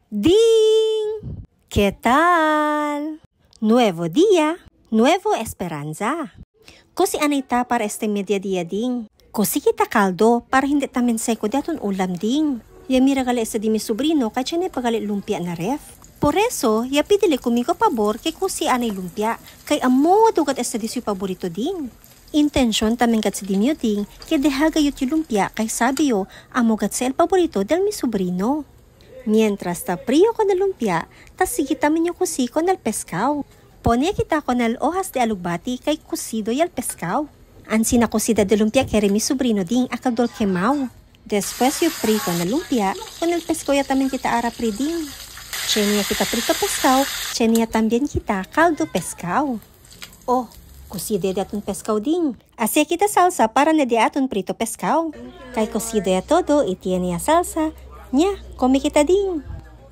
Ding! ¿Qué tal? Nuevo día, nuevo esperanza. Kusi anay ta para este mediodía ding. Kusi kita caldo para hindi tamen seko de aton ulam ding. Yamira gali sa di mi sobrino kay tiene pagali lumpia na ref. Por eso, ya pidile kumigo pabor kay kusi anay lumpia kay amo dugat este di su paborito ding. Intensyon tamen gat sa di miyo ding kay dehaga yut yung lumpia kay sabi yo amo gat sa el paborito del mi sobrino. Mientras ta prio con el lumpia, ta sige tamen yung kusi con el pescao. Pone kita con el hojas de alugbati kay kusido y el pescao. Ansi na kusida de lumpia kere mi sobrino ding akadol kemao. Después yo pri con el lumpia, con el pescao ya también kita ara pri ding. Chenia kita prito pescao, chenia también kita caldo pescao. Oh, kusida de aton pescao ding. Así kita salsa para na de aton prito pescao. Kay kusida ya todo y tiene ya salsa. Nya, come kita ding.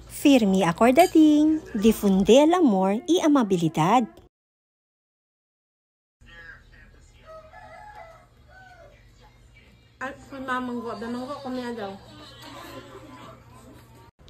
Firme acorda ding. Difunde el amor y amabilidad.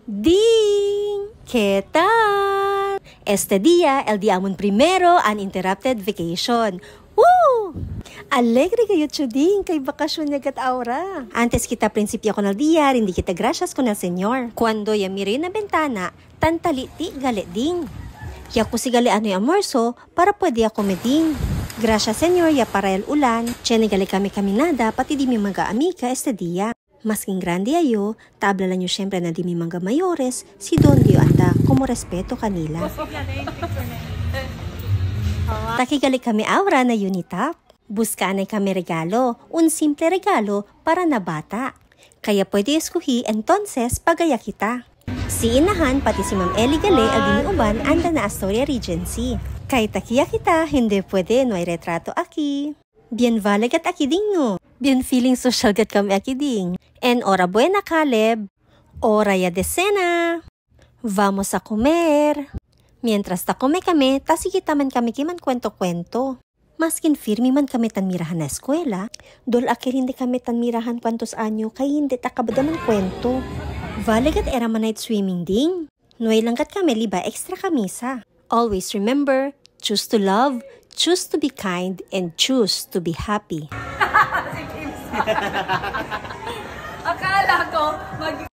Ding! ¿Qué tal? Este día, el día amon primero, uninterrupted vacation. Woo! Alegre kayo chuding kay bakasyon niya gat aura. Antes kita prinsipyo con el día, hindi kita gracias con el Señor. Cuando ya mire na bentana, tantali ti gali ding. Ya ko si gali ano yung amorso para pwede ako meding. Gracias Señor ya para el ulan. Chene gali kami kaminada pati di mi mga amiga este día. Masking grande ayo, tabla lang nyo syempre na di mi mga mayores, si Don Dio anda como respeto kanila. Takigali kami aura na unitap. Buskaan ay kami regalo, un simple regalo para na bata. Kaya pwede eskuhi entonces pagaya kita. Si Inahan pati si Ma'am Eli Gale al diniuban anda na Astoria Regency. Kay takiya kita, hindi pwede, no hay retrato aki. Bien vale gat aki ding no. Bien feeling social gat kami aki ding. En ora buena Caleb. Ora ya de cena. Vamos a comer. Mientras ta come kami, ta sige taman kami kiman kwento-kwento. Maskin firmi man kami tanmirahan na eskwela, dol akil hindi kami tanmirahan kwantos anyo kay hindi takabada man kwento. Vale gat era man night swimming ding. Nuay lang gat kami liba extra kamisa. Always remember, choose to love, choose to be kind, and choose to be happy. Akala ko mag